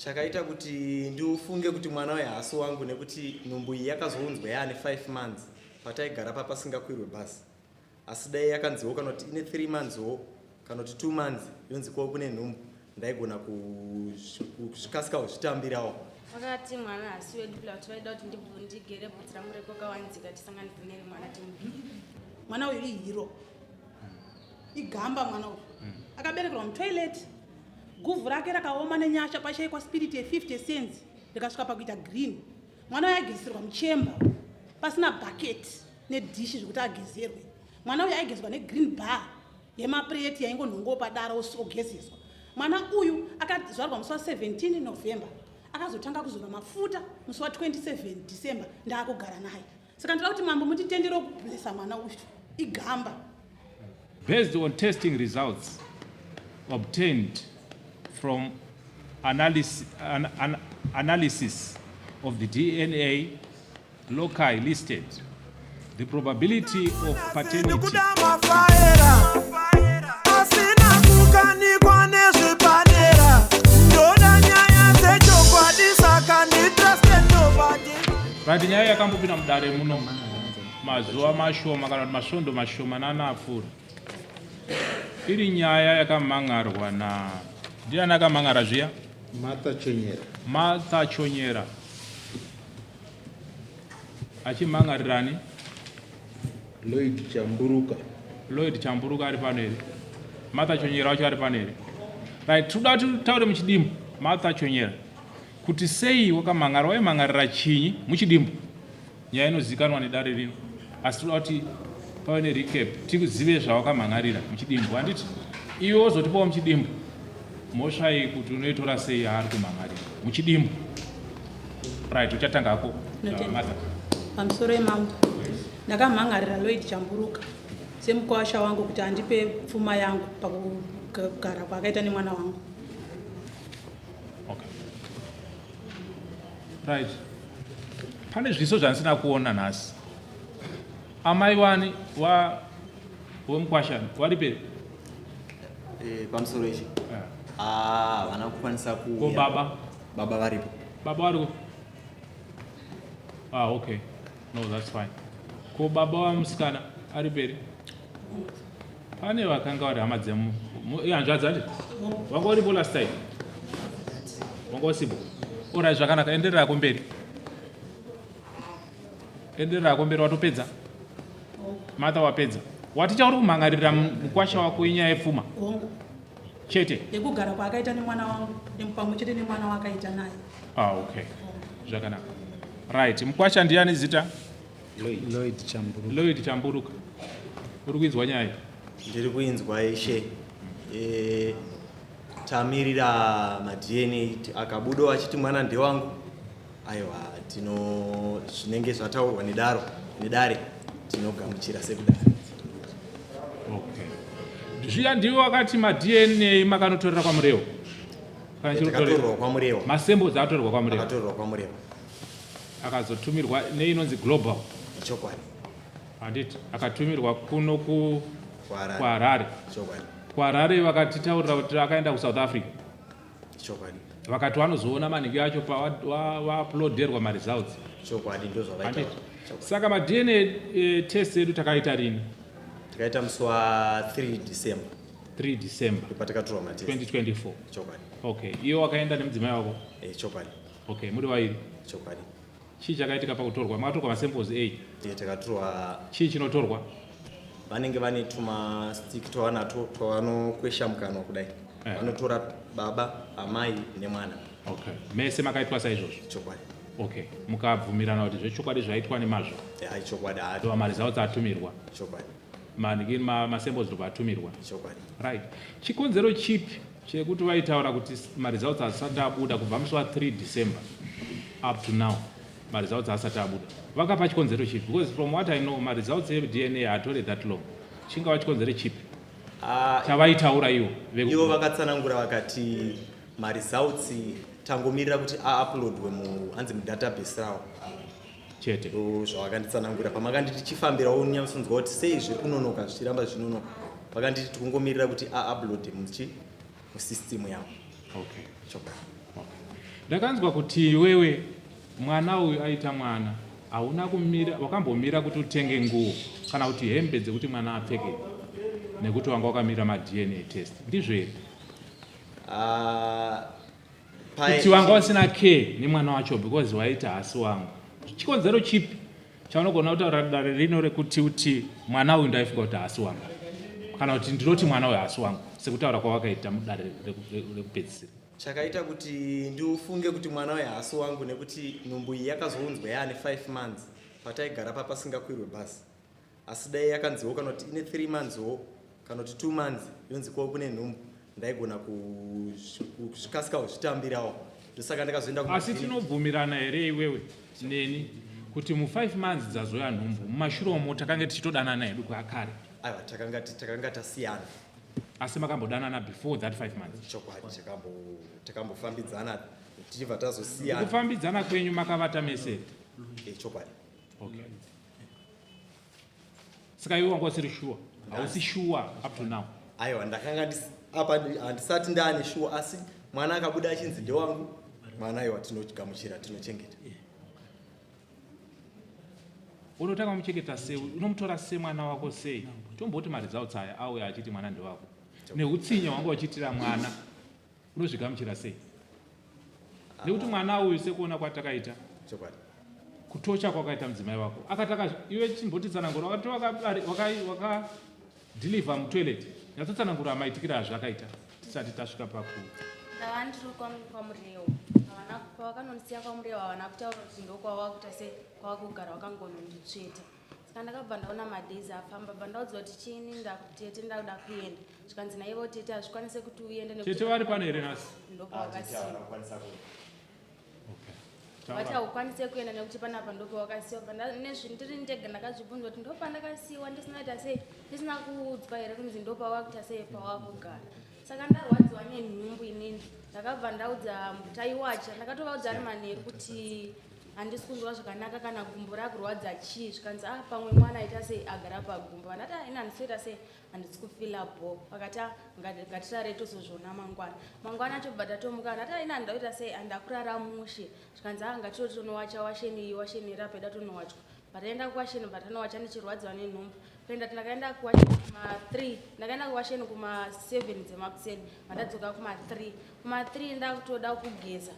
Chakaita kuti ndifunge kuti mwana uyu haasi wangu nekuti nhumbu iyi yakazounzwa yaane 5 months pataigara pa pasingakwirwe bhazi. Asi dai yakanziwo kana kuti ine 3 months wo kana kuti 2 months yonzi kwavo kune nhumbu ndaigona kuzvikasika kuzvitambirawo. Vakati mwana haasi wedu kula kuti vaida kuti ndigere bvudzi rangu rekwakawanzika tisanganidze neremwana timubike. Mwana uyu ihero. Igamba mwana uyu. Akaberekerwa mutoilet. Guvhu rake rakaoma nenyasha pashaikwa spirit ye 50 cents rikasvika pakuita green. Mwana uyu aigezerwa muchemba pasina bucket nedhishi zvekuti agezerwe. Mwana uyu aigezwa negreen bar yemapureti yaingonhongowo padara ogezeswa. Mwana uyu akazvarwa musi wa 17 November akazotanga kuzora mafuta musi wa 27 December ndaakugara naye. Saka ndinoda kuti mambo mutitendere kublesa mwana uyu igamba. Based on testing results obtained from analysis, an, an, analysis of the DNA loci listed, the probability of paternity Asina kukanikwa nezvepadera ndoda nyaya dzechokwadi saka nditraste nobody. Right, nyaya yakambopinda mudare muno mazuva mashoma kana kuti masvondo mashomanana apfuura iri nyaya yakamhan'arwa na ndiani akamhan'ara zviya? Martha Chonyera. Martha Chonyera achimhan'arirani? Lloyd Chamburuka. Lloyd Chamburuka ari pano here? Martha Chonyera wacho ari pano here? Right, tinoda kuti taure muchidimbu Martha Chonyera kuti sei wakamhan'ara, waimhan'arira chinyi muchidimbu? Nyaya inozikanwa nedare rino asi tinoda kuti pave nerecap tikuzive zvawakamhan'arira muchidimbu handiti? Iwe wozotipawo muchidimbu mhosva iyi kuti unoitora sei yaari kumhan'arira muchidimbu. Right, uchatanga hako Martha. Pamusoro yemambo, ndakamhan'arira Lloyd Chamburuka semukwasha wangu kuti andipe pfuma yangu pakugara kwaakaita nemwana wangu. Okay. Right. Pane zviso zvandisina kuona nhasi. Amai wani wa wemukwasha waripi? Eh, pamusoro ichi. Yeah. Ah, vana kukwanisa ku. Ko baba? Baba varipo. Baba varipo. Ah, okay. No, that's fine. Ko baba wamusikana ari peri? Pane vakanga vari hama dzemu hanzvadzi ati wanga uripo last time wanga usipo. Orai zvakanaka, enderera kumberi, enderera kumberi. Watopedza Martha, wapedza. Wati chauri kumhan'arira mukwasha wako inyaya yepfuma chete yekugara kwaakaita nemwana wangu pamwe chete nemwana waakaita naye. Ah, okay, zvakanaka. Right, mukwasha ndiani zita? Lloyd Chamburuka. Lloyd Chamburuka. Uri kuinzwa nyaya? Ndiri kuinzwa ishe. E, tamirira maDNA akabudo achiti mwana ndewangu. Aiwa, tino zvinenge zvataurwa nedaro nedare tinogamuchira sekudaro. Okay. Zviya ndiwe wakati maDNA makanotorera kwaMurewa? Takatorerwa kwaMurewa. Masamples atorerwa kwaMurewa. Akatorerwa kwaMurewa. Akazotumirwa neinonzi Global. Chokwadi. Handiti akatumirwa kuno ku kuHarare. Chokwadi. KuHarare vakatitaurira kuti akaenda kuSouth Africa. Chokwadi. Vakati vanozoona manhingi acho pawauploaderwa maresults. Chokwadi ndozvavaita. Saka maDNA eh, test edu takaita rini? Takaita musi wa 3 December. 3 December. Patakatorwa matest. 2024. Chokwadi. Okay, iwe wakaenda nemudzimai wako? Eh, chokwadi. Okay, muri vairi. Chokwadi. Chii chakaitika pakutorwa? Makatorwa masamples ei? Eh, takatorwa. Chii chinotorwa? Vanenge vane tuma stick twavanato twavanokwesha mukanwa kudai. Eh. Vanotora baba, amai nemwana. Okay. Mese makaitwa saizvozvo? Chokwadi. Okay. Mukabvumirana kuti zvechokwadi zvaitwa nemazvo? Eh, chokwadi. Ndova maresults atumirwa. Chokwadi. Maniki masamples ndobva atumirwa. Chokwadi. Right. Chikonzero chipi chekuti vaitaura kuti maresults asati abuda kubva musi wa 3 December up to now maresults asati abuda? Vakapa chikonzero chipi? Because from what I know maresults eDNA haatore that long. Chingava chikonzero chipi chavaitaura ivo? Ivo vakatsanangura vakati maresults tangomirira kuti auploadwe mu hanzi mudatabase rawo chete. Zvavakanditsanangura pamakanditi chifambirawo unyatsonzwa kuti sei zviri kunonoka zvichiramba zvinonoka, vakanditi tikungomirira kuti auploade muchi musystem yavo. Okay. Chokwadi. Okay. Ndakanzwa kuti iwewe mwana uyu aita mwana hauna kumira, wakambomira kuti utenge nguo kana kuti hembe dzekuti mwana apfeke nekuti wanga wakamira maDNA test, ndizvo here? Ah, kuti wanga usina care nemwana wacho because waiti haasi wangu. Chikonzero chipi chaunogona kutaura dare rino rekuti uti mwana uyu ndaifunga kuti haasi wangu kana kuti ndinoti mwana uyu haasi wangu sekutaura kwawakaita mudare rekupedzisira? Chakaita kuti ndiufunge kuti mwana uyu haasi wangu nekuti nhumbu iyi yakazounzwa yaane 5 months pataigara papasingakwirwe bhazi. Asi dai yakanziwo kana kuti ine 3 months wo kana kuti 2 months yonzi kwavo kune nhumbu, ndaigona kuzvikasika kuzvitambirawo. Ndosaka ndakazoenda. Asi tinobvumirana here iwewe neni kuti mu5 months dzazoya nhumbu, mumashure umo takange tichitodanana hedu kwakare? Aiwa, takanga tasiyana. Asi makambodanana before that 5 months? Chokwadi, takambofambidzana tichibva tazosiyana. Kufambidzana kwenyu makavata mese? Chokwadi. Okay. Saka iwe wanga usiri sure? Hausi sure up to now? Aiwa, ndakanga apa handisati ndaane sure, asi mwana akabuda achinzi ndewangu mwana, aiwa, tinogamuchira, tinochengeta. Unotanga kumuchengeta sei? Unomutora semwana wako sei? Tomboti maresults aya auya achiti mwana ndewako, neutsinye wanga uchiitira mwana, unozvigamuchira sei? Nekuti mwana uyu, sekuona kwatakaita, Chokwadi. Kutocha kwakaita mudzimai wako akataka iwe, chimbotitsanangura. Wakati wakadeliver mutoilet, nyatsotsanangura maitikiro azvakaita tisati tasvika paku Ndava ndiri kwaMurewo. Havana, pavakanondisiya kwaMurewo havana kutaura kuti ndokwavakuita sei, kwavakugara, vakangononditsveta. Saka ndakabva ndaona madays afamba, bva ndaudzwa kuti chiini, tete, ndakuda kuenda. Zvikanzi naivo tete hazvikwanise kuti uende nekuti Tete vari pano here nhasi? Ndopavakasiwa. Kukwanisa ku Vati haukwanise kuenda nekuti panapa ndopawakasiwa. Ndiri ndega ndakazvibvunza kuti ndopandakasiwa ndisina kuita sei, ndisina kuudzwa here kunzi ndopawakuita sei, pawakugara. Saka ndarwadziwa nenhumbu inini, ndakabva ndaudza taiwacha, ndakatovaudza ari manheru kuti handisi kunzwa zvakanaka, kana gumbo rakurwadza chii. Zvikanzi, ah, pamwe mwana aita sei, agara pagumbo. Vandati, ah, ini handisi sei, handisi kufeela bho. Vakati, ah, ngatirare tozozviona mangwana. Mangwana achobva tatomuka, ndati, ah, ini handakuita sei, handakurara mushe. Zvikanzi, ah, ngatito tonowacha washeni iyi, washeni iri apa ida tonowachwa. Pataenda kuwasheni, patanowacha ndichirwadziwa nenhumbu kuenda, ndakaenda kuwasheni kuma3, ndakaenda kuwasheni kuma7 dzemakuseni, vandadzoka kuma3. Kuma3 ndakutoda kugeza,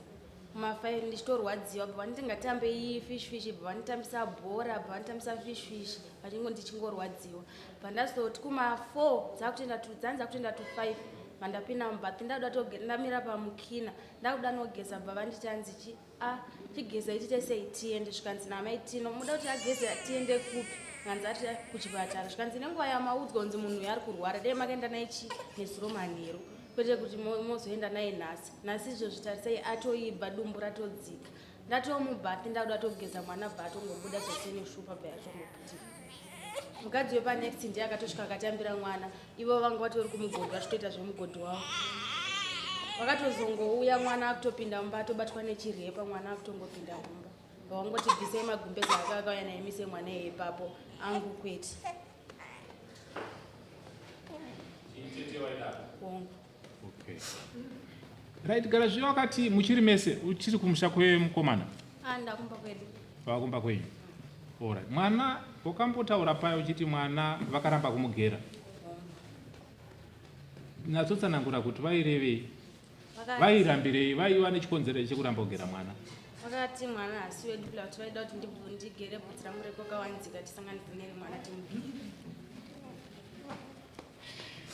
kuma5 ndichitorwadziwa. Bva vanditi ngatambe iyi fish fish, bva vanditambisa bhora, bva vanditambisa fish fish, vachingo ndichingorwadziwa. Bva ndazoti kuma4 dzakutoenda to dzanzi dzakutoenda to 5, vandapinda mubath, ndakuda ndamira pamukina, ndakuda nogeza, bva vanditi anzi chi a chigeza itiite sei, tiende. Zvikanzi namai Tino, muda kuti ageze tiende kupi? Nganzi ati kuchipatara. Zvikanzi nenguva yamaudzwa kunzi munhu uyu ari kurwara, dai makaenda naye chi nezuro manheru, kwete kuti mozoenda naye nhasi. Nhasi izvozvi tarisai, atoibva, dumbu ratodzika. Ndatomubath, ndakuda togeza, mwana bva atongobuda zvose neshupa, bva yatongoputika. Mukadzi wepanext ndiye akatosvika akatambira mwana. Ivo vanga vatori kumugodhi, vachitoita zvemugodhi wavo. Vakatozongouya mwana akutopinda mumba, atobatwa nechirepa, mwana akutongopinda mumba. Vangoti bvisei magumbezi ake akauya naye, mise mwana iye ipapo, angu kwete. Hongu. Okay. Right, gara zviya wakati muchiri mese, uchiri kumusha kwemukomana? Ah, ndakumba kwedu. Vakumba kwenyu. Alright. Mwana wakambotaura paya uchiti mwana vakaramba kumugera. Natsotsanangura kuti vairevei? Vairambirei? Vaiva nechikonzero chekuramba kugera mwana? Vakati mwana hasi wedu, kula kuti vaida kuti ndigere bvudzi rangu rekwakawanzika, tisanganidze neremwana timugere.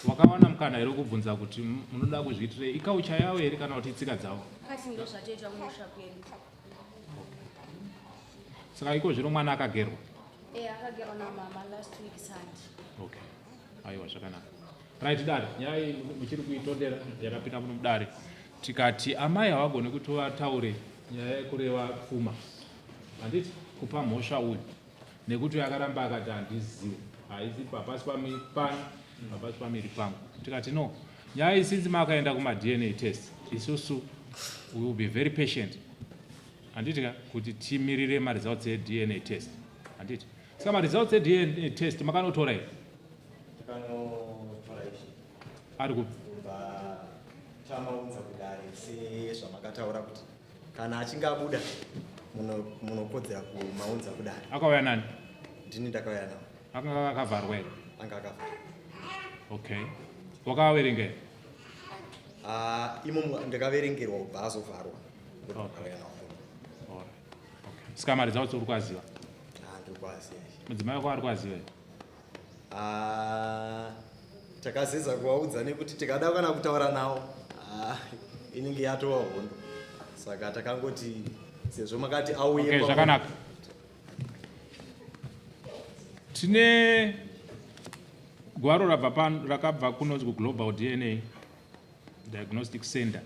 Wakawana mukana here wekubvunza kuti munoda kuzviitirei? Ikaucha yavo here kana kuti itsika dzavo? Vakati ndozvatoitwa kumusha kwedu. Saka iko zvino mwana akagerwa? E, akagerwa namama last week Sunday. Okay. Aiwa, zvakanaka. Right, dare. Nyaya iyi muchiri kuitondera, yakapinda muno mudare. Tikati amai havagoni kuti vataure nyaya yekureva pfuma. Handiti kupa mhosva uyu nekuti uyu akaramba akati handizive, haisi hapasi pamiri pano, hapasi pamiri pangu. Tikati no, nyaya iyi since makaenda kuma-DNA test, isusu we will be very patient, handiti ka, kuti timirire maresults eDNA test, handiti? Saka maresults eDNA test makanotora here? Takanotora ichi. Ari kupi? Kubva tamaunza kudare sezvamakataura kuti Kana achinge abuda munokodzera kumaunza kudare. Akauya nani? Ndini ndakauya nawo. Akanga akavharwa here? Anga akavharwa. Okay. Wakaverenga here? Ah, imomo ndakaverengerwa kubva azovharwa. Okay. Alright. Okay. Saka mari dzavo uri kuaziva? Ah, ndiri kuaziva. Mudzimai wako ari kuaziva here? Ah, takazeza kuvaudza nekuti tikada kana kutaura nawo ah, inenge yatova hondo saka takangoti sezvo makati auye okay, zvakanaka tine gwaro rabva pano rakabva kunonzi kuglobal dna diagnostic center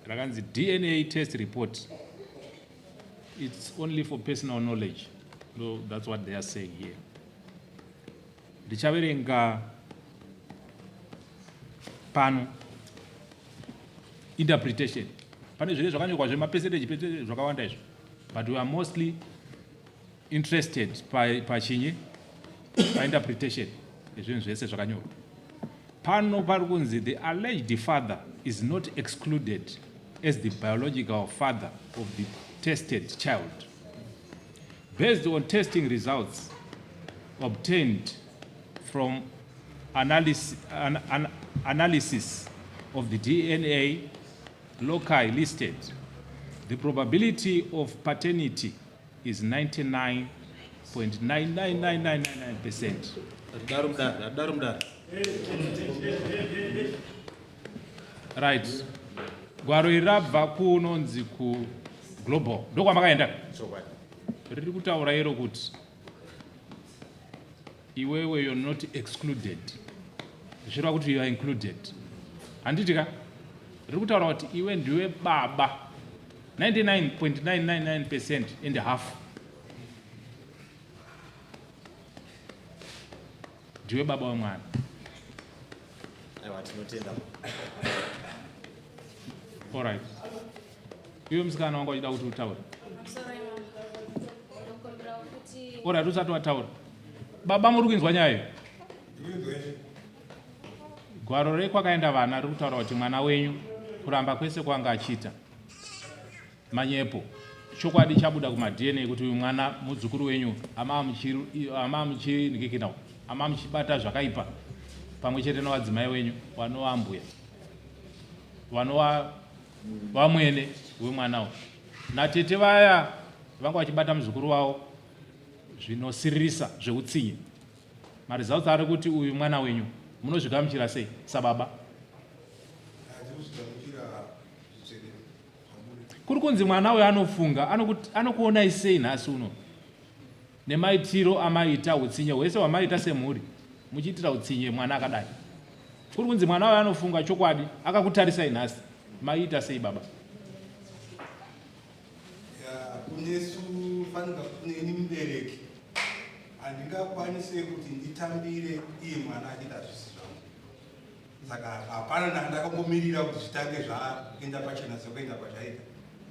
rakanzi dna test report it's only for personal knowledge no, that's what they are saying here ndichaverenga pano interpretation pane zvine zvakanyorwa zvemapercentage percentage zvakawanda izvo but we are mostly interested pachinyi painterpretation yezvinhu zvese zvakanyorwa pano pari kunzi the alleged father is not excluded as the biological father of the tested child based on testing results obtained from analysis, an, an, analysis of the dna loci listed the probability of paternity is 99.99999 percent. Hatidaro mudare, hatidaro mudare. Right. Gwaro iri rabva kunonzi ku global ndokwamakaenda. Chokwadi. Riri kutaura iro kuti iwewe you're not excluded. Zvichireva kuti you are included. Handiti ka? Riri kutaura kuti iwe ndiwe baba 99.999 percent and half ndiwe baba wemwana. Aiwa tinotenda. Alright. Iwe musikana wanga uchida kuti utaure. Sorry mama. Ndokumbira kuti Alright, usati wataura. Baba muri kuinzwa nyaya iyo? Gwaro rekwakaenda vana riri kutaura kuti mwana wenyu kuramba kwese kwanga achiita manyepo. Chokwadi chabuda kumaDNA kuti uyu mwana muzukuru wenyu ama muchinikikina ama muchibata zvakaipa pamwe chete nevadzimai wenyu vanova ambuya vanova vamwene wemwana uyu natete vaya vanga vachibata muzukuru wavo zvinosiririsa zveutsinye. Maresults ari kuti uyu mwana wenyu munozvigamuchira sei sababa? Kuri kunzi mwana uyu anofunga anokuonai sei nhasi uno nemaitiro amaita utsinye hwese hwamaita semhuri muchiitira utsinye mwana akadai. Kuri kunzi mwana uyu anofunga chokwadi akakutarisai nhasi maiita sei baba? Kunesu fanika ini mubereki handingakwanise kuti nditambire iye mwana achiita zvisi zvangu saka hapana ndakambomirira kuti zvitange zvaenda pachena sekuenda kwachaita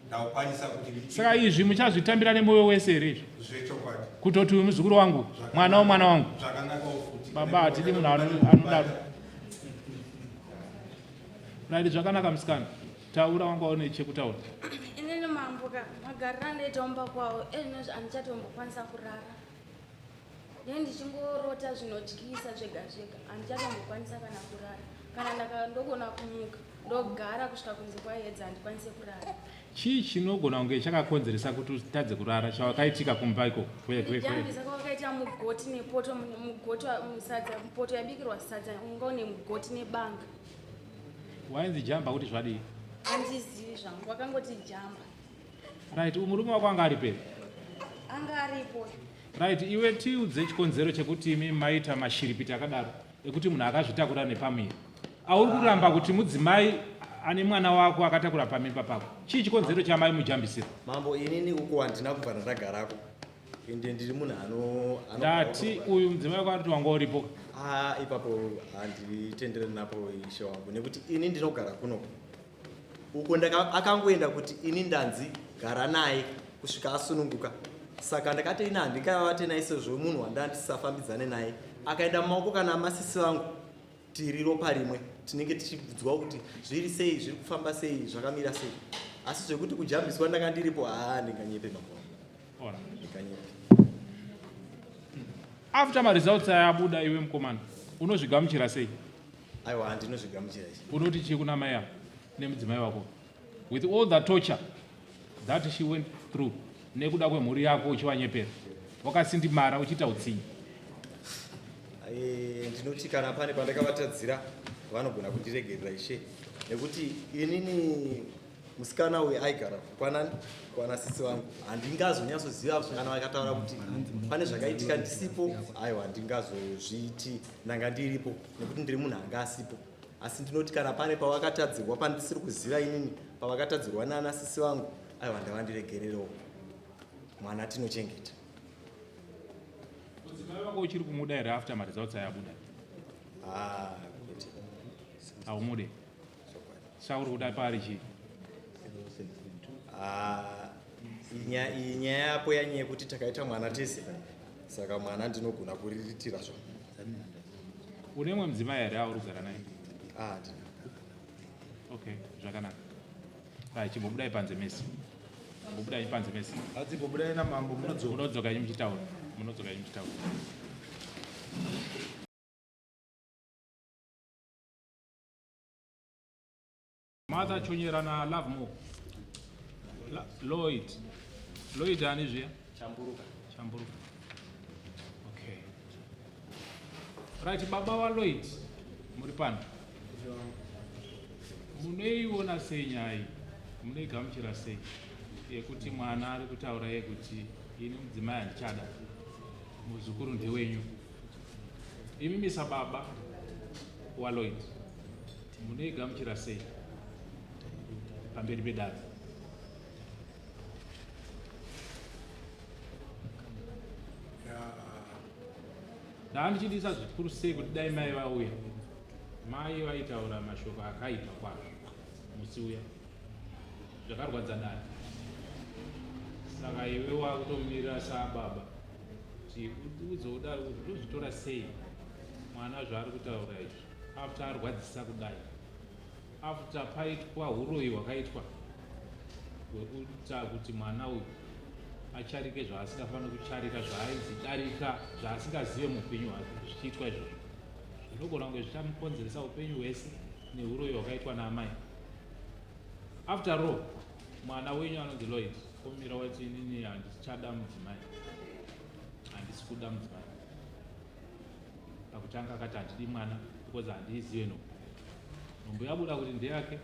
ndakukwanisa kuti saka izvi muchazvitambira nemwoyo wese here izvi zvechokwadi kutoti uyu muzukuru wangu mwana womwana wangu zvakanakawo futi baba hatidi munhu anodaro right zvakanaka musikana Taura wanga une chekutaura. Inini mambo ka magariro andoita mumba kwavo ezvinozvi handichatombokwanisa kurara. Ndee ndichingorota zvinotyisa zvega zvega handichatombokwanisa kana kurara. Kana ndaka ndogona kumuka ndogara kusvika kunze kwayedza handikwanise kurara. Chii chinogona kunge chakakonzeresa kuti utadze kurara chawakaitika kumba iko? Kujambisa kwawakaita mugoti nepoto mugoti sadza poto yabikirwa sadza unga une mugoti nebanga. Wainzi jamba kuti zvadii? Handizivi zvangu, wakangoti jamba. Right, murume wako anga aripo here? Anga aripo. Right, iwe tiudze chikonzero chekuti imi maita mashiripiti akadaro ekuti munhu akazvitakura nepamuviri. Auri kuramba kuti mudzimai ane mwana wako akatakura pamimba pako. Chii chikonzero chamai mujambisira? Mambo, inini uko handina kubva ndagarako. Ende ndiri munhu ano ndati uyu mudzimai wako anoti wanga uripo. Ah, ipapo handitenderani napo ishe wangu nekuti ini ndinogara kuno uko akangoenda kuti ini ndanzi gara naye kusvika asununguka saka ndakati ini handingavate naye sezvo munhu wandandisafambidzane naye akaenda mumaoko kana amasisi vangu tiri ropa rimwe tinenge tichibvudzwa kuti zviri sei zviri kufamba sei zvakamira sei. Asi zvekuti kujambiswa ndanga ndiripo, haa ndinganyepe mambo wangu. Ndinganyepe. After maresults aya abuda, iwe mukomana unozvigamuchira sei? Aiwa, handinozvigamuchira ichi. Unoti chii kuna mai ava nemudzimai wako with all the torture that she went through nekuda kwemhuri yako uchivanyepera wakasindimara uchiita utsinye? Ndinoti kana pane pandakavatadzira vanogona kundiregerera ishe, nekuti inini musikana uyu aigara kwanani kwana sisi vangu, handingazonyatsoziva kana vakataura kuti pane zvakaitika ndisipo. Aiwa, handingazozviiti ndanga ndiripo nekuti ndiri munhu anga asipo. Asi ndinoti kana pane pavakatadzirwa pandisiri kuziva inini, pavakatadzirwa nana sisi vangu, aiwa, ndavandiregererewo, mwana tinochengeta. Mudzimai wako uchiri kumuda here after maresults aya abuda? Ah, kwete. Haumude? Chauri kuda paari chii? Ah, iyi nyaya yapo yanyaya yekuti takaita mwana tese, saka mwana ndinogona kuriritira zvo. Une mumwe mudzimai here auri kugara naye? Ah, handina. Okay, zvakanaka. Right, chimbobudai panze mese, mbobudai panze mese. Hadzimbobudai namambo, munodzoka. Munodzoka inyi muchitaura, munodzoka inyi muchitaura. Martha Chonyera na Love More. Lloyd. Lloyd ani zviya? Chamburuka. Chamburuka. Okay. Right, baba wa Lloyd muri pano. Munoiona sei nyaya iyi? Munoigamuchira sei? Yekuti mwana ari kutaura yekuti ini mudzimai handichada. Muzukuru ndewenyu. Imi sababa waLloyd munoigamuchira sei pamberi pedare? Ndaa ndichidisa zvikuru sei kuti dai mai vauya. Mai vaitaura mashoko akaipa kwazvo musi uya, zvakarwadza dare. Saka iwe wakutomirira sababa kuti udze udaro kuti ndozvitora sei mwana zvaari kutaura izvi after arwadzisa kudai, after paitwa uroyi hwakaitwa hwekuita kuti mwana uyu acharike zvaasingafaniri kucharika, zvaainzi darika, zvaasingazive muupenyu hwake. Zvichiitwa izvozvo zvinogona kunge zvichamukonzeresa upenyu hwese neuroyi hwakaitwa naamai. After all, mwana wenyu anonzi Lloyd omira wati inini handichada mudzimai, handisi kuda mudzimai. Pakutanga akati handidi mwana because handiizive nhumbu. Nhumbu yabuda kuti ndeyake,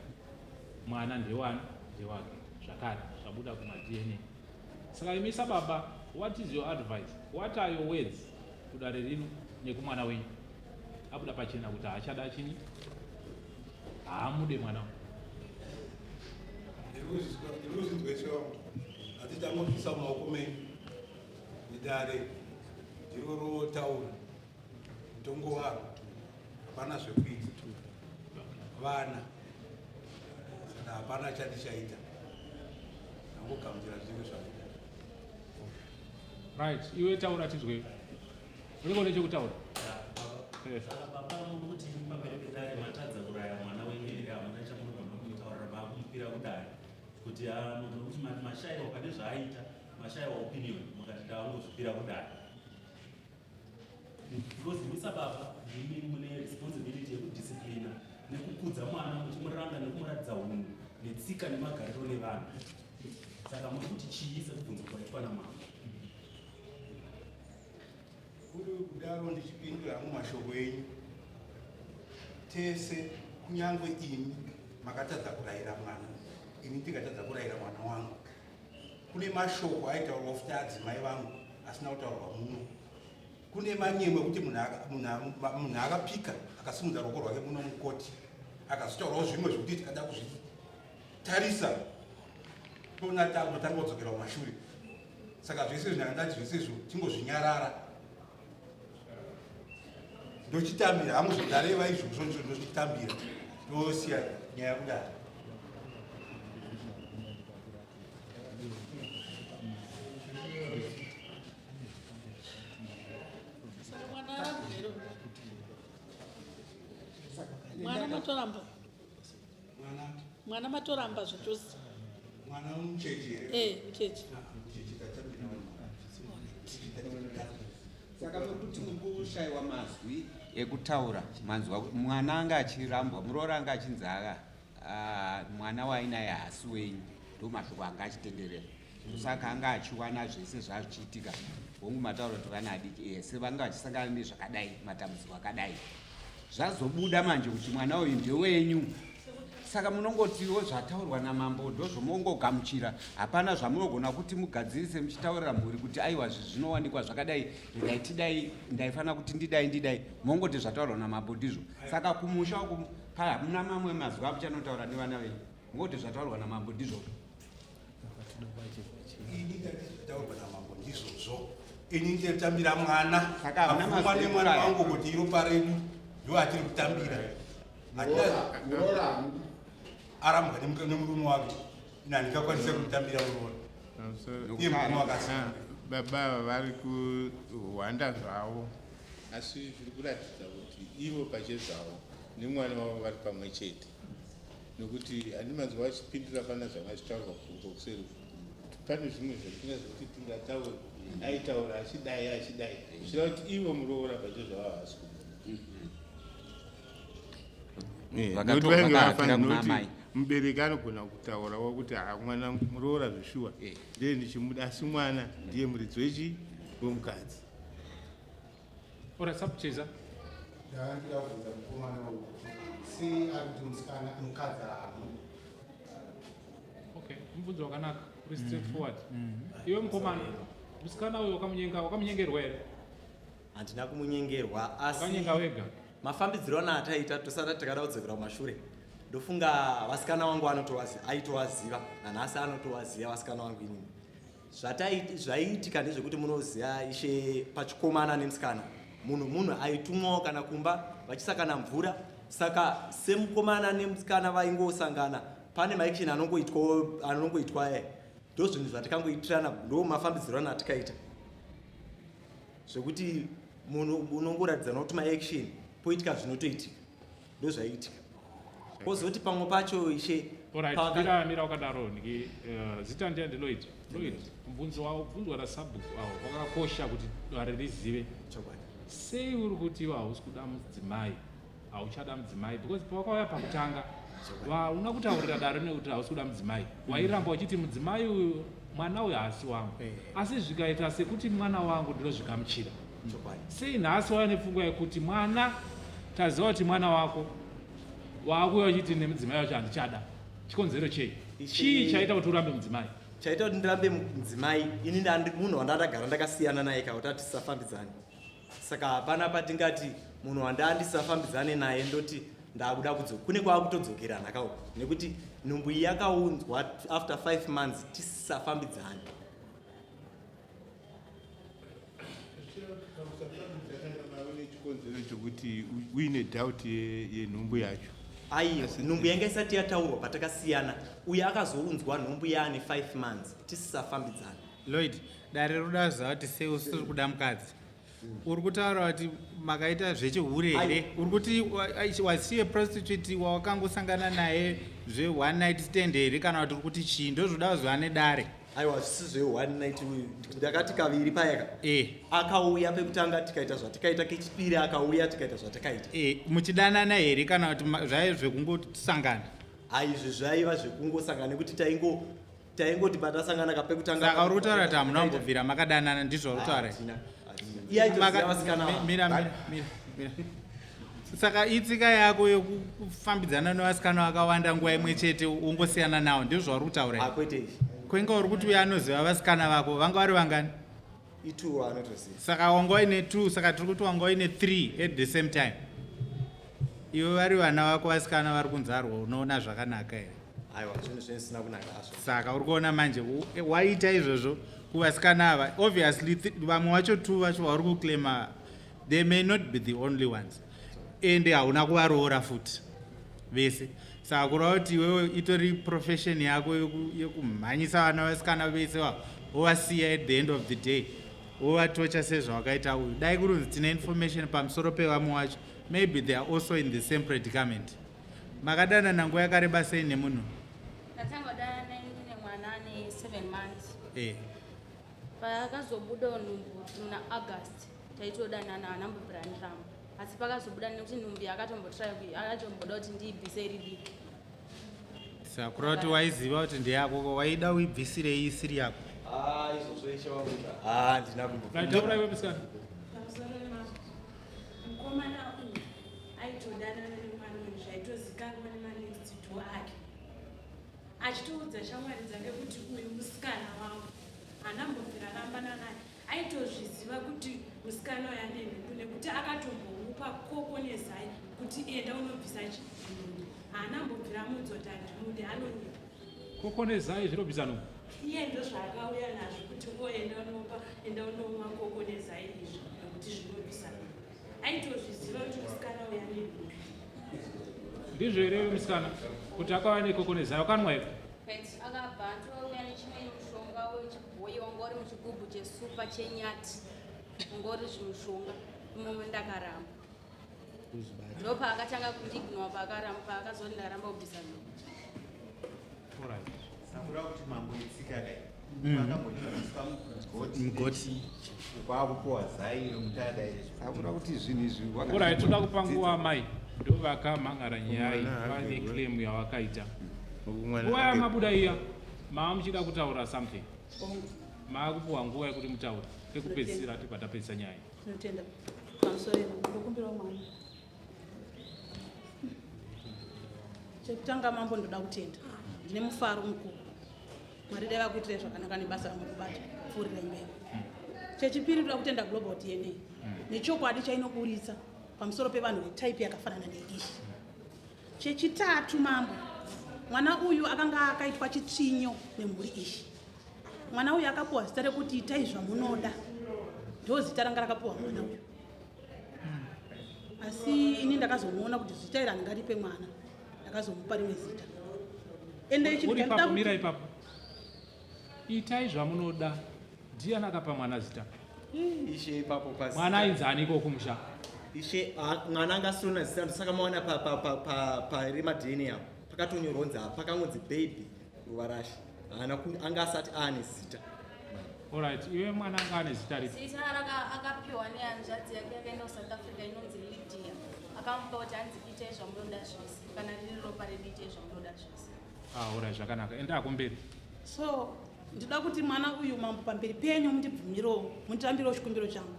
mwana ndewani? Ndewake zvakare, zvabuda kumaDNA. Saka imi sababa, what is your advice, what are your words kudare rino nekumwana wenyu abuda pachena kuti haachada chinyi, haamude mwana uyu? Ndiri wangu ati tangobvisa mumaoko menyu nedare ndiro rotaura mutongo waro, hapana zvekuita vana, saka hapana chandichaita, angogamuchira zvinenge zvabuda. Right, iwe taura tizwe, uriko nechekutaura. Saka baba, mukuti pamberi pedare matadza kuraya mwana wenyu here? Hamuna chamunogona kumutaurira maakumupira kudare kuti nokuti mashayiwa pane zvaaita, mashayiwa opinion, mukati taangozvipira kudare? Because imi sababa ndimi mune responsibility yekudisciplina nekukudza mwana, muchimuranga nekumuratidza unhu netsika nemagariro nevanhu. Saka muri kuti chii sekubvunzo kwaitwa namama? Kuri kudaro ndichipindura hangu mashoko enyu, tese kunyange imi makatadza kurayira mwana, ini ndikatadza kurayira mwana wangu. Kune mashoko aitaurwa futi adzimai vangu asina kutaurwa muno. Kune manyemwe ekuti munhu akapika akasimudza ruoko rwake muno mukoti, akazotaurawo zvimwe zvekuti tikada kuzvitarisa toona takutotanga kudzokera kumashure. Saka zvese izvi ndakandati zvese izvo tingozvinyarara, ndochitambira hangu zvindareva izvozvo, ndozvitambira, ndosiya nyaya kudaro. Saka mwana aramba here? Mwana matoramba, mwana matoramba zvachose. Mwana mucheche here? Eh, mucheche. Mucheche tatambira. Saka pekuti mukushaiwa mazwi ekutaura manzwa mwana anga achirambwa muroora anga achinzi aka ah, mwana waainaye haasi wenyu ndo mashoko anga achitenderera saka anga achiwana zvese zvachiitika hongu mataura kuti vana adiki ese vanga vachisangana nezvakadai matambudziko akadai zvazobuda manje kuti mwana uyu ndewenyu saka munongotiwo zvataurwa namambo ndozvomongogamuchira hapana zvamunogona kuti mugadzirise muchitaurira mhuri kuti aiwa zvi zvinowanikwa zvakadai regai tidai ndaifanira kuti ndidai ndidai mongoti zvataurwa namambo ndizvo saka kumusha uku hamuna mamwe mazwi amuchanotaura nevana venyu mongoti zvataurwa namambo ndizvozvo Ini ndati zvataurwa namambo ndizvozvo. Ini ndinotambira mwana. Saka hamuna Abvumwa mazwi nemwana ekuraya. wangu kuti iropa redu ndo atiri kutambira. Hatina arambwa nemurume wake. Ini handingakwanise kumutambira muroora. Iye murume wakasiyana. Ah, baba ava vari kuhwanda zvavo asi zviri kuratidza kuti ivo pachezvavo nemwana wavo vari pamwe chete nokuti handimanzwa vachipindura pana zvanga zvichitaurwa kuseri kuti pane zvimwe zvatingazoti tingataura aitaura achidai achidai zvichireva kuti ivo muroora pachezvavo havasi kuda. Eh, Vakato- nokuti vainge vakahakira vafanira kuna nokuti amai. mubereki anogona kutaurawo kuti ha mwana muroora zveshuwa Eh. ndiye ndichimuda asi mwana ndiye muridzi wechi wemukadzi. Alright, sapucheza. Ndanga ndida kubvunza mukomana uyu kuti sei ari kuti musikana mukadzi haamudi. Okay, mubvunzo wakanaka, uri straight forward. Iwe mukomana, musikana uyu wakamunyenga, wakamunyengerwa here? Handina kumunyengerwa asi Wakanyenga wega. Mafambidziro ana ataita tosara takada kudzokera kumashure. Ndofunga vasikana vangu aitovaziva nanhasi anotovaziva vasikana vangu inini. Zvaiitika ndezvekuti munoziva ishe pachikomana nemusikana. Munhu aitumwawo kana kumba vachisakana mvura. Saka semukomana nemusikana vaingosangana pane maaction anongoitwa aya. Ndozvinhu zvatikangoitirana, ndo mafambidziro ana atikaita. Zvekuti munhu unongoratidzana kuti maaction poitika zvinotoitika. Ndozvaiitika. Kozoti pamwe pacho ishe Alright, mira wakadaro niki zita ndiye ndi Lloyd. Lloyd, mubvunzo wao bvunzwa na sabhuku awo wakakosha kuti dare rizive. Chokwadi. Sei uri kuti iwe hausi kuda mudzimai? Hauchada mudzimai because pawakauya pakutanga hauna kutaurira dare nekuti hausi kuda mudzimai. Wairamba uchiti mudzimai uyu mwana uyu haasi wangu. Asi zvikaita sekuti mwana wangu ndinozvigamuchira. Chokwadi. Sei nhasi wauya nepfungwa yekuti mwana taziva kuti mwana wako waakuuya uchiti nemudzimai wacho handichada. Chikonzero chei? Chii chaita kuti urambe mudzimai? Chaita kuti ndirambe mudzimai ini munhu wandandagara ndakasiyana naye ka kuti tisafambidzane. Saka hapana patingati munhu wandandisafambidzane naye ndoti ndakuda kudzoka. Kune kwakutodzokerana ka uko nekuti nhumbu iyi yakaunzwa after 5 months tisafambidzane. Chikonzero chokuti uine doubt yenhumbu yacho. Aiwa, nhumbu yanga isati yataurwa patakasiyana. Uye akazounzwa nhumbu yaane 5 months tisisafambidzane. Lloyd, dare roda kuziva kuti sei usiri kuda mukadzi. Uri kutaura kuti makaita zvechihure here? Uri kuti wasiye prostitute wawakangosangana naye zve one night stand here kana kuti uri kuti chii? Ndozvoda kuziva nedare. Aiwa, zvisi zve one night uyu. Ndakati kaviri payaka. Akauya pekutanga tikaita zvatikaita, kechipiri akauya tikaita zvatakaita. Muchidanana here kana kuti zvaiva zvekungosangana? Ai, izvi zvaiva zvekungosangana nekuti taingoti patasangana kapekutanga. Saka uri kutaura kuti hamuna kumbobvira makadanana, ndizvo uri kutaura here? Hatina, hatina. Iye aitoziva vasikana vavo. Mira, mira, mira, mira. Saka itsika yako yekufambidzana nevasikana vakawanda nguva imwe chete wongosiyana nawo, ndizvo zvauri kutaura here? Kwete izvi. Kwenga uri kuti uyo anoziva vasikana vako, vanga vari vangani? Itu anotoziva. Saka wanga uine 2, saka tiri kuti wanga uine 3 at the same time. Iwe vari vana vako vasikana vari kunzarwa, unoona zvakanaka here? Aiwa, zvinhu zvisina kunaka hazvo. Saka uri kuona manje, waita izvozvo kuvasikana ava. Obviously, vamwe vacho 2 vacho vari kuclaima, they may not be the only ones. Ende hauna kuvaroora futi vese. Saka kureva kuti iwewe itori profession yako yekumhanyisa vana vasikana vese vavo, wovasiya at the end of the day, wovatocha sezvawakaita uyu. Dai kurunzi tine information pamusoro pevamwe vacho, maybe they are also in the same predicament. Makadanana nguva yakareba sei nemunhu? Ndatanga kudanana ini nemwana ane ane 7 months. Eh. Pakazobudawo nhumbu muna August taitodanana haana kumbobvira andiramba. Asi pakazobuda nekuti nhumbu yakatombotry akatomboda kuti ndiibvise iri diki. Saka kureva kuti waiziva kuti ndeyako waida uibvisirei isiri yako? Ah, izvozvo ishe wangu. Ah, ndina kumbo. Right, taura iwe musikana. Pamusoro pemazvo, mukomana uyu aitodanana nemwana uyu zvaitozikanwa nemanext door ake achitoudza shamwari dzake kuti uyu musikana wangu haana mbobvira arambana naye aitozviziva kuti musikana uyu ane nhumbu nekuti akatombomupa koko nezai kuti enda unobvisa chinhumbu haana mbobvira amuudza kuti handimude anonyepa Koko nezai zvinobvisa nhumbu. Iye ndozvaakauya nazvo kuti o enda unopa enda unomwa koko nezai izvi nekuti zvinobvisa nhumbu. Aitozviziva kuti musikana uya ane nhumbu. Ndizvo here musikana kuti akauya nekoko nezai wakanwa here? Kwete, akabva atouya nechimwe mushonga wechibhoyi wanga uri muchigubhu chesupa chenyati wanga uri zvimushonga imomo ndakaramba. Ndopaakatanga kundiignore paakaramba paakazoti ndaramba kubvisa nhumbu. Alright. Sakura kuti mambo itsika dai. Akamboiswa mugoti. Mugoti. Kwakupuwa zai remutadai. Sakura kuti zvinhu izvi Alright, toda kupa nguva amai ndovakamhan'ara nyaya iyi vane claim yavakaita. Nguva yamabuda iya maa muchida kutaura something. Maakupuwa nguva yekuti mutaure pekupedzisira tibva tapedzisa nyaya. Tinotenda. Pamusoro ndokumbirawo mwana. Chekutanga mambo ndoda kutenda. Ndine mufaro mukuru. Mwari dai vakuitirai zvakanaka nebasa ramuri kubata. Pfuurirai mberi. Chechipiri ndoda kutenda Global DNA nechokwadi chainoburitsa pamusoro pevanhu vetype yakafanana neiyi. Chechitatu mambo, mwana uyu akanga akaitwa chitsvinyo nemhuri iyi. Mwana uyu akapuwa zita rekuti itai zvamunoda, ndo zita ranga rakapuwa mwana uyu. Asi ini ndakazomuona kuti zita iri handingaripe mwana, ndakazomupa rimwe zita. Ende chinhu Uri chandinoda ipapo, mira kuti ipapo. Itai zvamunoda. Ndiani akapa mwana zita? Ishe ipapo pasi. Mwana ainzi ani ikoko kumusha? Ishe ah, mwana anga asina zita ndosaka maona pa pa pa pa pari maDNA apo pakatonyorwa kunzi apa pakangonzi baby Ruvarashe. Haana ku anga asati aane zita. Alright, iwe mwana anga ane zita ripi? Zita raka akapiwa nehanzvadzi yake yakaenda kuSouth Africa inonzi Lydia. Akamupa kuti hanzi itai zvamunoda zvese. Kana riri ropa redu itai zvamunoda zvese. Ah, alright, zvakanaka. Enda kumberi. So ndinoda kuti mwana uyu mambo pamberi penyu mundibvumirewo mundirambirewo chikumbiro changu.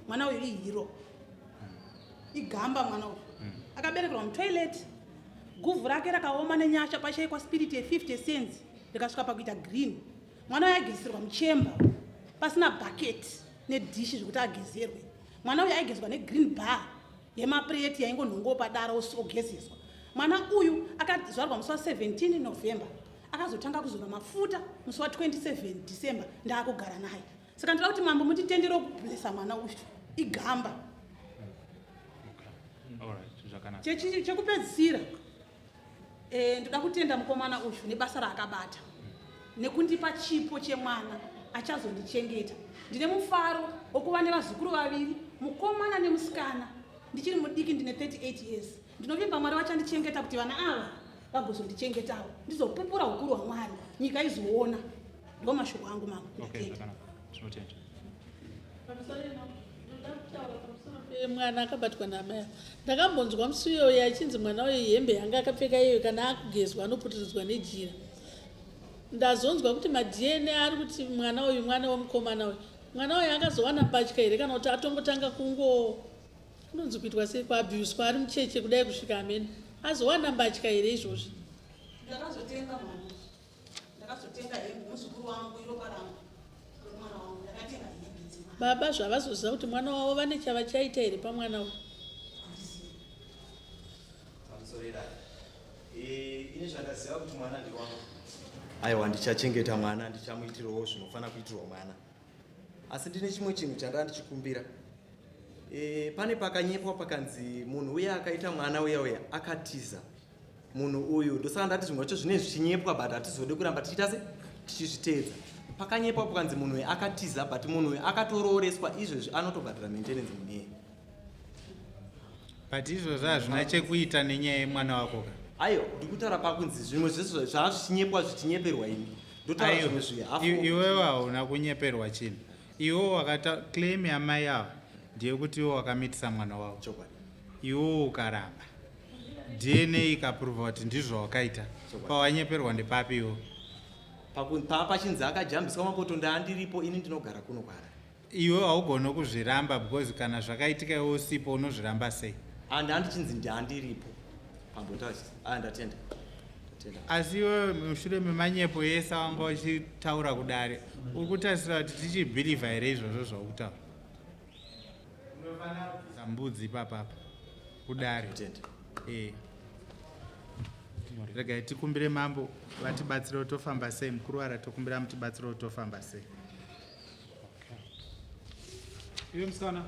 Mwana uyu ihero. Igamba mwana uyu. Akaberekerwa mutoilet. Guvhu rake rakaoma nenyasha pashaikwa spirit ye50 cents rikasvika pakuita green. Mwana uyu aigezerwa muchemba pasina bucket nedhishi zvekuti agezerwe. Mwana uyu aigezwa negreen bar yemapureti yaingonhongowo padara ogezeswa. Mwana uyu akazvarwa musi wa 17 November akazotanga kuzora mafuta musi wa 27 December ndaakugara naye. Saka ndinoda kuti mambo munditendere kublesa mwana uyu igamba. Chekupedzisira eh, ndoda kutenda mukomana uyu nebasa raakabata nekundipa chipo chemwana achazondichengeta. Ndine mufaro wokuva nevazukuru vaviri, mukomana nemusikana. Ndichiri mudiki, ndine 38 years. Ndinovimba Mwari vachandichengeta kuti vana ava vagozondichengetawo, ndizopupura ukuru hwaMwari, nyika izoona. Ndo mashoko angu mama. Okay, zvakanaka. Tinotenda. Mwana akabatwa naamai ava. Ndakambonzwa musi uyoyo achinzi mwana uyo hembe yanga akapfeka iyoyo kana akugezwa anoputiridzwa nejira. Ndazonzwa kuti maDNA ari kuti mwana uyu mwana wemukomana uyu. Mwana uyu akazowana mbatya here kana kuti atongotanga kungo kunonzi kuitwa sei kuabhuswa ari mucheche kudai kusvika amene azowana mbatya here izvozvi? Ndakazotenga mama. Ndakazotenga hembe muzukuru wangu iropa rangu mwana wangu ndakatenga hembe dzemwana. Baba zvavazoziva kuti mwana wavo vane chavachaita here pamwana uyu? Pamusoro Eh, ini zvandaziva kuti mwana ndiwangu. Aiwa ndichachengeta mwana ndichamuitirawo zvinofanira kuitirwa mwana. Asi ndine chimwe chinhu chandanga ndichikumbira. E, pane pakanyepwa pakanzi munhu uya akaita mwana uya uya akatiza. Munhu uyu ndosaka ndati zvimwe zvacho zvinenge zvichinyepwa but hatizode kuramba tichiita se tichizviteedza. Pakanyepwa pakanzi munhu uyu akatiza but munhu uyu akatorooreswa izvezvi anotobhadhara maintenance munhu iyeye. But izvozvo hazvina chekuita nenyaya yemwana wako ka. Ayo ndikutaura pakunzi zvimwe zvese zvava zvichinyepwa zvichinyeperwa ini. Ndotaura zvimwe zvihafu. Iwewe hauna kunyeperwa chinhu. Iwe wakata claim yamai ava ndeyekuti iwe wakamitisa mwana wavo. Chokwadi. Iwe ukaramba. DNA ikaprova kuti ndizvo wakaita. Pawanyeperwa ndepapi iwe? Pachinzi akajambiswa mapoto ndaandiripo ini ndinogara kuno kwaHarare. Iwe haugone kuzviramba because kana zvakaitika iwe usipo unozviramba sei? And handichinzi ndandiripo pambotaura ah ndatenda. Ndatenda. Asi iwe mushure memanyepo ese awanga uchitaura kudare uri kutarisira kuti tichibhilivha here izvozvo zvaukutaura? Unofanira kubvisa mbudzi ipapapa kudare. Eh. Regai tikumbire mambo vatibatsire tofamba sei mukuru wara tokumbira mutibatsire tofamba sei. Iwe musikana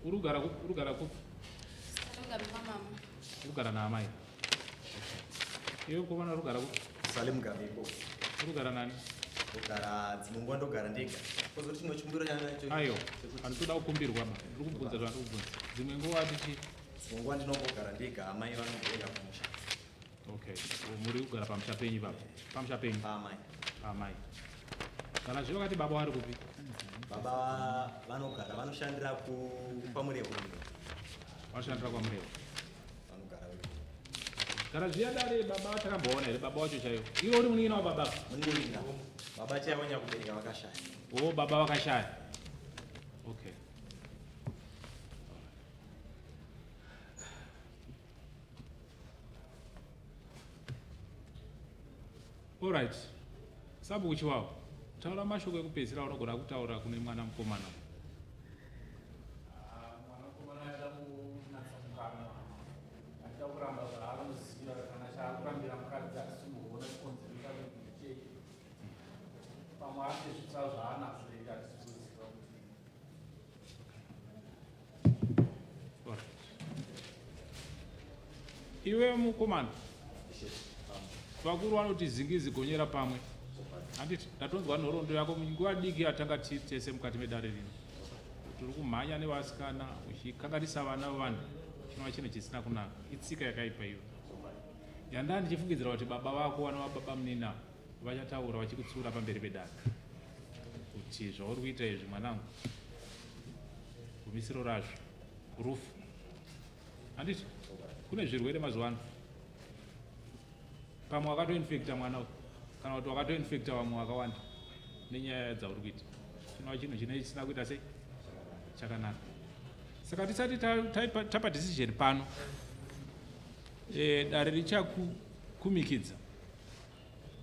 uri kugara uri kugara kupi? Uri kugara naamai. Iwe mukomana uri kugara kupi? Sale Mugabe ikoko. Uri kugara nani? Ndogara dzimwe nguva ndogara ndega. Kozoti chimwe chikumbiro chanacho. Ayo, handitoda kukumbirwa ba. Ndiri kubvunza zvandiri kubvunza. Dzimwe nguva tichi Dzimwe nguva ndinombogara ndega amai vanomboenda kumusha. Okay, muri kugara pamusha penyu ipapo? Pamusha penyu? Paamai. Paamai. Kana zvino vakati baba vari kupi? Baba vanogara vanoshandira ku kwaMurewo. Vanoshandira kwaMurewo. Vanogara Kana zviya dare baba takamboona here baba wacho chaivo? Iwe uri munin'ina wababa? Munin'ina. Baba chaivo nyakubereka vakashaya. Oh, baba vakashaya. Okay. Alright. Sabhuku Chiwawa, taura mashoko ekupedzisira aunogona kutaura kune mwana mukomana. Ah, mwana mukomana aida kunatsa mukanwa achida kuramba zvaanoziva kana chaakurambira mukadzi hatisi kumboona chikonzero chacho kuti chei pamwe ane zvitsva zvaanazvo here hatisi kuziva kuti Iwe mukomana, vakuru vanoti zingizi gonyera pamwe, handiti? Ndatonzwa nhoroondo yako nguva diki yatanga tiri tese mukati medare rino, kuti uri kumhanya nevasikana uchikanganisa vana vevanhu, chinova chinhu chisina kunaka. Itsika yakaipa iyo yandaa ndichifungidzira kuti baba vako vanova baba munina vachataura vachikutsiura pamberi pedare kuti zvauri kuita izvi mwanangu gumisiro razvo rufu handiti kune zvirwere mazuva ano pamwe wakatoinfecta mwana uyu kana kuti wakatoinfecta vamwe vakawanda nenyaya dzauri kuita chinova chinhu chine chisina kuita sei chakanaka saka tisati tapa decision pano e, dare richakumikidza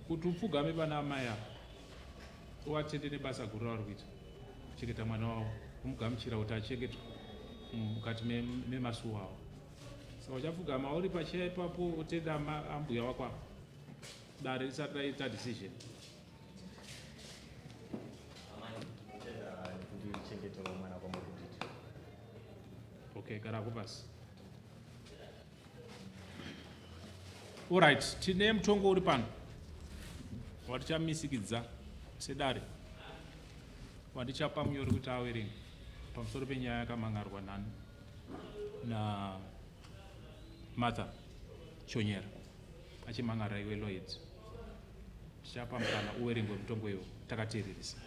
kuti upfugame pana amai ava uvatende nebasa guru ravari kuita kuchengeta mwana wavo kumugamuchira kuti achengetwe mukati memasuwo avo saka uchapfugama uri pacheya ipapo utenda ambuya wako ava dare risati raita decision okay garako pasi Alright, tine mutongo uri pano watichamisikidza sedare wandichapa munyori kuti awerenge pamusoro penyaya yakamhan'arwa nani na Martha Chonyera achimhan'ara iwe Lloyd. Tichapa mukana uwerengwe mutongo iwo takateereresa.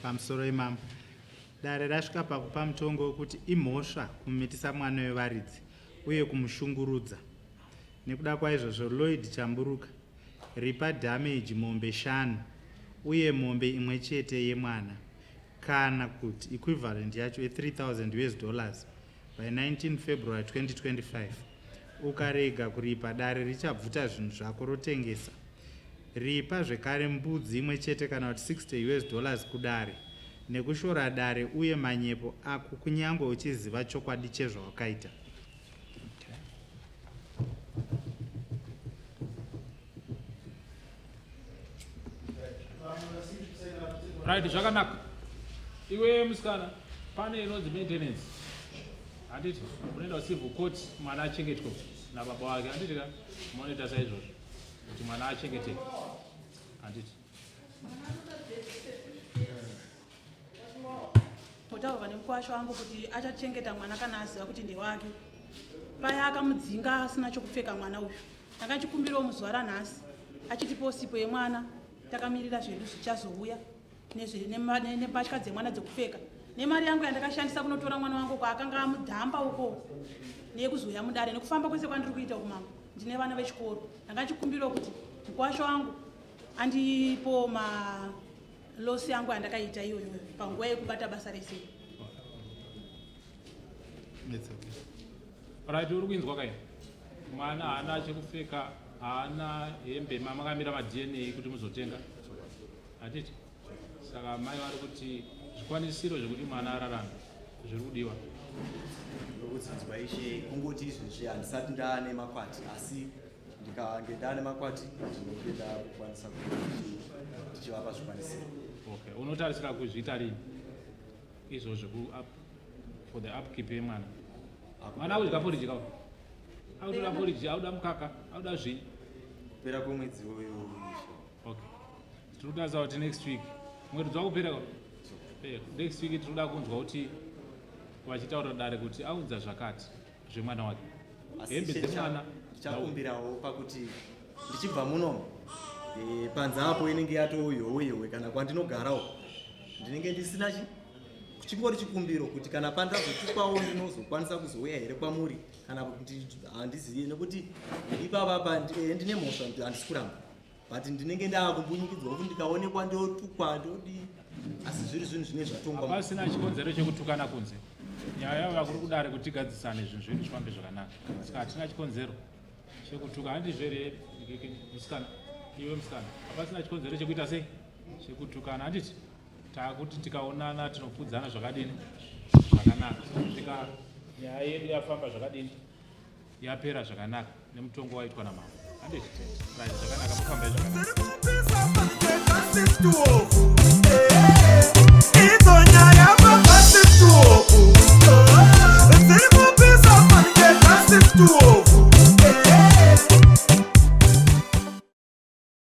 Pamusoro imambo, dare rasvika pakupa mutongo wekuti imhosva kumitisa mwana wevaridzi uye kumushungurudza. Nekuda kwaizvozvo, Lloyd Chamburuka ripa damage mombe shanu uye mombe imwe chete yemwana kana kuti equivalent yacho ye 3000 us dollars by 19 February 2025. Ukarega kuripa, dare richabvuta zvinhu zvako rotengesa. Ripa zvekare mbudzi imwe chete kana kuti 60 us dollars kudare nekushora dare uye manyepo ako kunyangwe uchiziva chokwadi chezvawakaita. Right, zvakanaka. Iwe musikana, pane inonzi maintenance. Handiti unoenda kucivil court mwana achengetwe nababa wake. Handiti ka? Munoita saizvozvo kuti mwana achengeteke. Handiti? Mbotaurwa nemukwasha wangu kuti achachengeta mwana kana aziva kuti ndewake. Paya akamudzinga asina chokupfeka mwana uyu. Ndakachikumbirawo muzuva ranhasi achitipawo sipo yemwana. Takamirira zvedu zvichazouya nembatya dzemwana dzekupfeka nemari yangu yandakashandisa kunotora mwana wangu kwaakanga amudhamba uko neyekuzouya mudare nekufamba kwese kwandiri kuita uku mambo ndine vana vechikoro ndanga ndichikumbirawo kuti mukwasha wangu andipo malosi yangu yandakaita iyoyo panguva yekubata basa rese. Right, uri kuinzwa kai? Mwana haana chekupfeka, haana hembe, makamira maDNA kuti muzotenga. Hatiti? Saka mai vari kuti zvikwanisiro zvekuti mwana ararame zviri kudiwa. Ndokudzidzwa ishe kungoti izvezvi handisati ndaane makwati asi ndikange ndaane makwati ndinonge ndakukwanisa kuti tichivapa zvikwanisiro. Okay, unotarisira kuzviita rini? Izvo zveku up for the upkeep yemwana. Mwana akudya porridge ka? Akutoda porridge, akuda mukaka, akuda zvinyi. Kupera kwemwedzi uyu. Okay. Tiri kutarisa kuti next week mwedzi wakupera ka? Eh, next week tiri kuda kunzwa kuti vachitaura dare kuti audza zvakati zvemwana wake. Hembe dzemwana ndichakumbirawo pakuti ndichibva muno eh, panze apo inenge yatoyoweyowe kana kwandinogarawo ndinenge ndisina chi chingori chikumbiro kuti kana pandazotukwawo ndinozokwanisa kuzouya here kwamuri kana kuti handizivi nekuti ipapa eh, ndine mhosva handisi kuramba but ndinenge ndaakumbunyikidzwa kuti ndikaonekwa ndotukwa ndodii asi zviri zvinhu zvine zvatongwa. Hapasina chikonzero chekutukana kunze. Nyaya yauya kuri kudare kuti tigadzisane zvinhu zvedu zvifambe zvakanaka. Saka hatina chikonzero chekutuka handizvo here musikana iwe musikana hapasina chikonzero chekuita sei chekutukana handiti taakuti tikaonana tinopfudzana zvakadini zvakanaka kusvika nyaya yedu yafamba zvakadini yapera zvakanaka nemutongo waitwa namambo handiti right zvakanaka mufambe zvakanaka.